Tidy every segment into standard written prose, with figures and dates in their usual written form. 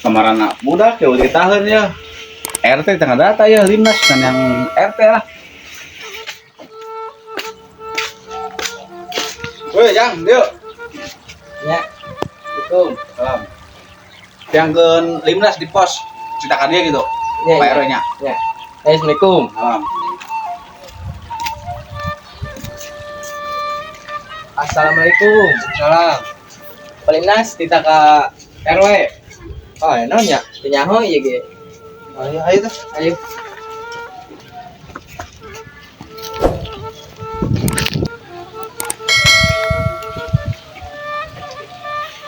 Kamarana budak ya udah tahan ya. RT tengah data ya Linmas kan yang RT lah. Woi, Jang, yuk. Ya. Betul. Salam. Yang ke Limnas di pos ceritakan dia gitu. Ya, Pak ya. RW-nya. Ya. Assalamualaikum. Salam. Assalamualaikum. Salam. Palinnas Kita ke RW. Oh, naon ya? Teu nyaho ieu ge. Ayo, ayo tuh. Ayo.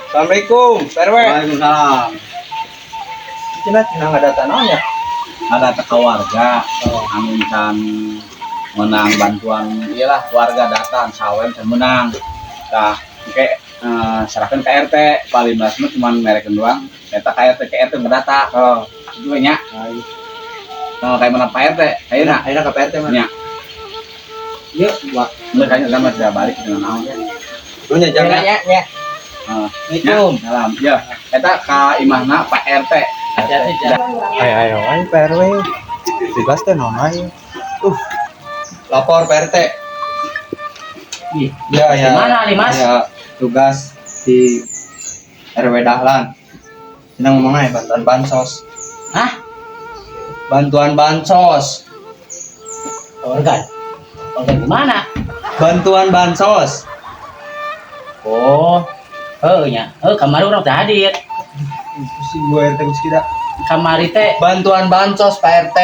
Assalamualaikum, Pak RW. Waalaikumsalam. Cenah cenah ngadata naon ya? Ada teka warga anu can menang bantuan iyalah warga datang sawen can menang. Tah, engke serahkan ke RT, Pak Linmas mah cuman merekeun doang. Eta ke RT ke RT ngedata. Oh, Itu we nya. ayo. Nah, kayak mana Pak RT? Ayeuna. Ayo ke Pak RT mah. Nya. Yuk, wah. Mun kayaknya sama sudah balik dengan naon ya. Lu nya Ya, jangan. ya, ya. Assalamualaikum. Salam. Ya, eta ka imahna Pak RT. Hati-hati, Jang. Ayo, ayo, ayo Pak RW. Bebas teh naon ayo. Lapor Pak RT. Ih, Ya, ya. Gimana nih, Mas? Ya, tugas di RW Dahlan. Cenah ngomong aja bantuan bansos. Hah? Bantuan bansos. Organ. Organ gimana? Bantuan bansos. Oh. Heuh nya. Heuh kamari urang teh hadir. Si gua RT geus kita. Kamari teh. Bantuan bansos Pak RT.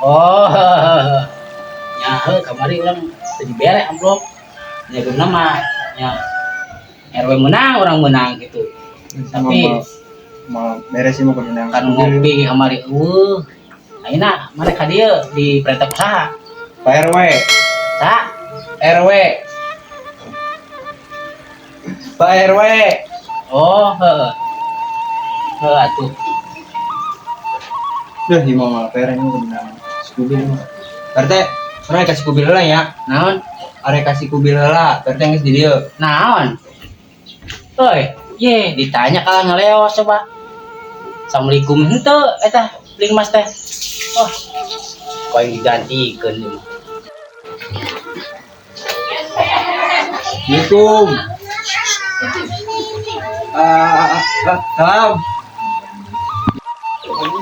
Oh. Heuh. Nya heuh kamari urang teu dibere amplop. Nya geuna mah nya RW menang, orang menang gitu. Tapi mau beres sih mau kudu nang. Kan ngopi kamari eueuh. Ayeuna mana ka dieu di perintah usaha. Pak RW, Sa, RW. Pak RW. Oh, heeh. Heuh atuh. Duh, ini mau malah PR ini kudu nang kubil. Pak RT, urang kasih kubil heula ya. Naon? Arek kasih kubil heula, Pak RT geus di dieu. Naon? Euy, ye ditanya kalah ngeleos coba. Assalamualaikum henteu eta Linmas teh. Oh. Kok yang digantikeun ieu mah. Assalamualaikum. Salam.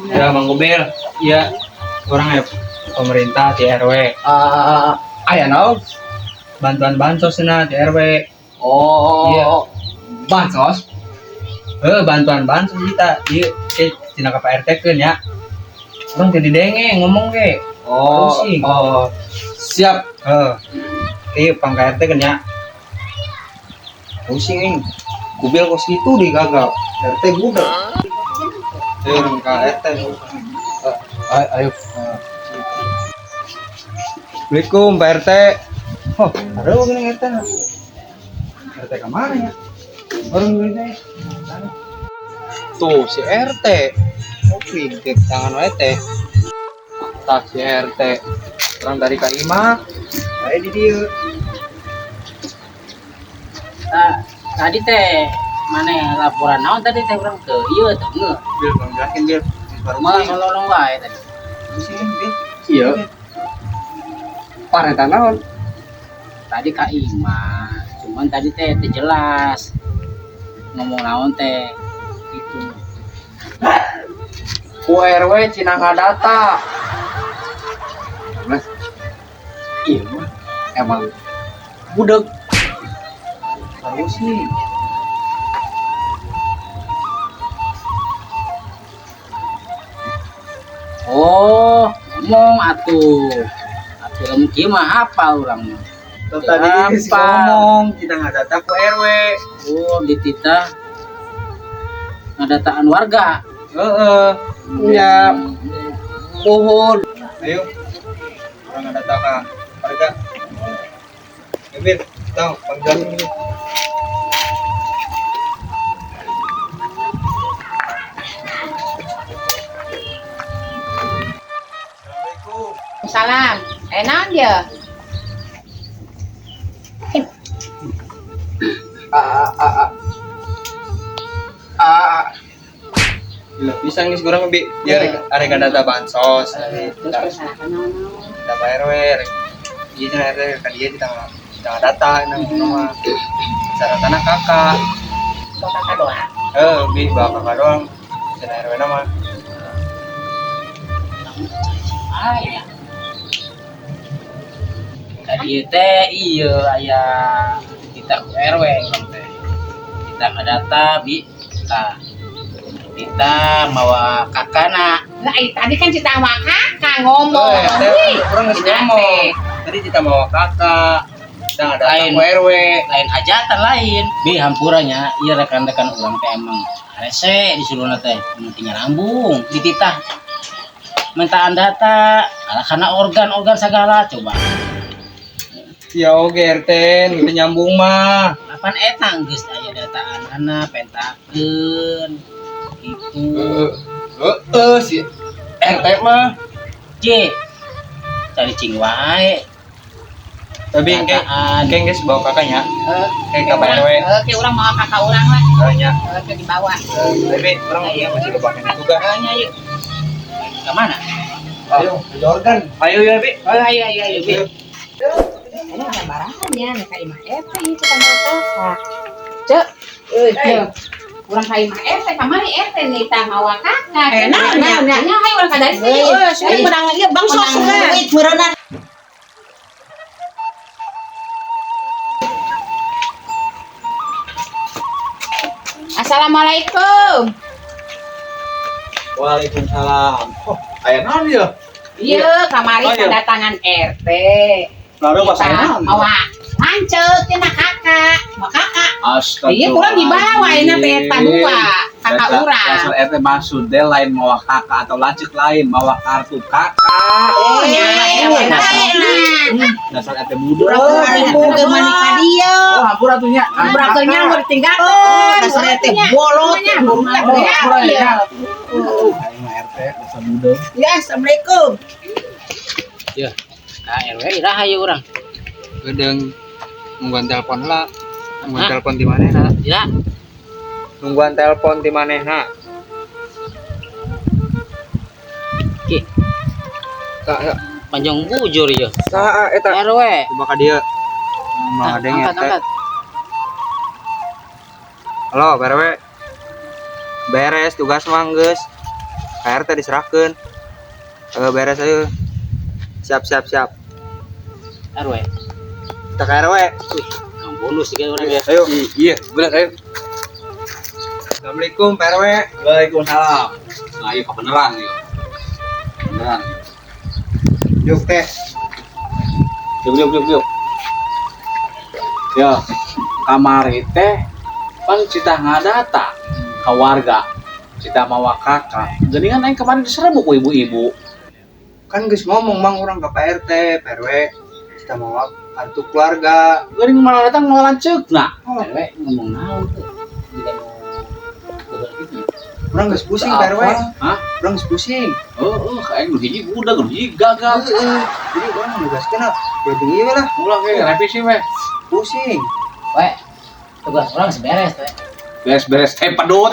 Ya, Mang Gobel. Iya, orang ya pemerintah di RW. Aya naon? Bantuan bansos na di RW. Oh, Iya. bansos. Bantuan bansos kita. Iya, ke cenah ka Pak RT keun ya. Urang teu didenge ngomong ge. Oh, Pusing. oh. Siap. Iya, pang ka RT keun ya. Pusing ing. Kubil kos kitu di gagal. RT budak. Urang ka RT. Ayo. Assalamualaikum Pak RT. Oh, ada gini RT na. RT kemana ya? Orang gini teh. Tuh si RT. Oh, pingkek tangan wae teh. Tah si RT. Orang dari Kak Ima. Ayo di dieu. Nah, tadi teh mana laporan naon tadi teh urang teu ieu teu ngeuh. Bil, bang jelasin Bil. Baru Malah sololong wae tadi. Pusing Bil. Iya. Pareta naon? Tadi Kak Ima, cuman tadi teh teu jelas. Ngomong naon teh gitu. Ku RW cenah ngadata. Mas. Iya mah emang budeg. Harus nih. Oh, ngomong atuh. Atuh lamun kieu mah hafal urang mah. Tuh, tadi geus Apa? ngomong kita ngadata ku RW. Oh, dititah ngadataan warga. Heeh. Ya. Uhud. Ayo. Orang ngadata ka warga. Ayo, Bil, tong panggilin ini. Assalamualaikum. Salam. Naon dia? A a a a. A Gila pisan geus urang bi dia arek data bansos. Terus persyaratan naon-naon? Kita Pak RW rek. Ieu cenah RT ka dieu kita data nang mah. Syaratana kakak. Bawa kakak doang. Eh, bi bawa kakak doang. Cenah RW na mah. Aya. Ka dieu teh ieu aya kita ku RW urang teh. Kita ngadata bi tah. Kita mawa kakana. Lah, tadi kan cita mawa kakak ngomong. Eh, RT, Wih, urang geus tidak ngomong. teh. Tadi kita mawa kakak. Kita ngadata Lain. ku RW. Lain hajatan lain. Bi hampuranya ieu rekan-rekan urang teh emang rese disuruhna teh mun teu nyambung dititah mintaan data kalah kana organ-organ segala coba. Ya oge RT, nu teu nyambung mah. Kapan eta geus aya dataan ana pentakeun gitu. Heeh, si RT mah. C cari cing wae. Tapi engke Dataan. engke geus bawa kakaknya. Eh, Kayak ke Pak RW. Oke, urang mawa kakak urang lah. Heeh nya. Oke, dibawa. Tapi urang ieu masih loba keneh tugas. Eh, nya yuk. Ke mana? Ayo, ke Jordan. Ayo ya, Bi. Oh, ayo ayo ayo. Bi. Ini ada barangnya, nih ka imah RT ieu cita mawa kakak. Cek, euy, cek. Urang ka imah RT kamari RT nih tah mawa kakak. Eh, naon nya? Nya hayu urang ka dari sini. Eh, sudah menang ieu bangsa duit meureunna. Assalamualaikum. Waalaikumsalam. Oh, aya naon ieu? Iya, kamari Oh, iya. kedatangan RT. Lalu pas aya Tah, naon? mawa lanceuk cenah kakak. Mawa kakak. Astagfirullah. Iya, kurang dibawa ini teh eta dua, kakak urang. Dasar RT maksud deh lain mawa kakak atau lanceuk lain, mawa kartu kakak. Oh, nya, Eh, ya benar. Dasar RT budak. Pura-pura ribu ge mani ka dieu. Oh, hampura tuh nya. Hampura teu nya mun ditinggalkeun. Dasar teh bolot. Oh, hampura ya. Aing mah RT dasar budak. Ya, Assalamualaikum. Ya, ka RW iraha ieu urang. Gedeung nungguan telepon lah. Nungguan Hah? telepon di manehna. Ira, Nungguan telepon di manehna. Ki, Sa panjang bujur ieu. sa eta. RW. Coba ka dieu. Mah Tah, deng angkat, RT. angkat. Halo, Pak RW. Beres tugas mah geus. Ka RT diserahkeun. Eh, beres ayo. Siap siap siap. RW. Kita ke RW. Wih, yang bonus sih urang ya. Ayo. Iya, bener ayo. Assalamualaikum Pak RW. Waalaikumsalam. Nah, ieu kebeneran ieu. Beneran. Yuk teh. Yuk yuk yuk yuk. Ya, kamari teh pan cita ngadata ka warga. Cita mawa kakak. Geuningan aing kemarin diserbu ku ibu-ibu. Kan geus ngomong mang urang ke Pak RT, Pak RW. Kita mau kartu keluarga. Geuning malah datang malah lanceukna. Oh. RW ngomong naon tuh. Jika nu bener gitu. Urang geus pusing Pak RW. Hah? Urang geus pusing. Heeh, aing nu hiji budak, nu hiji gagal. Heeh. Jadi urang nugaskeun lah. Berarti ieu lah. Ulah ge revisi we. Pusing. We, tugas urang seberes we. Beres-beres teh pedut.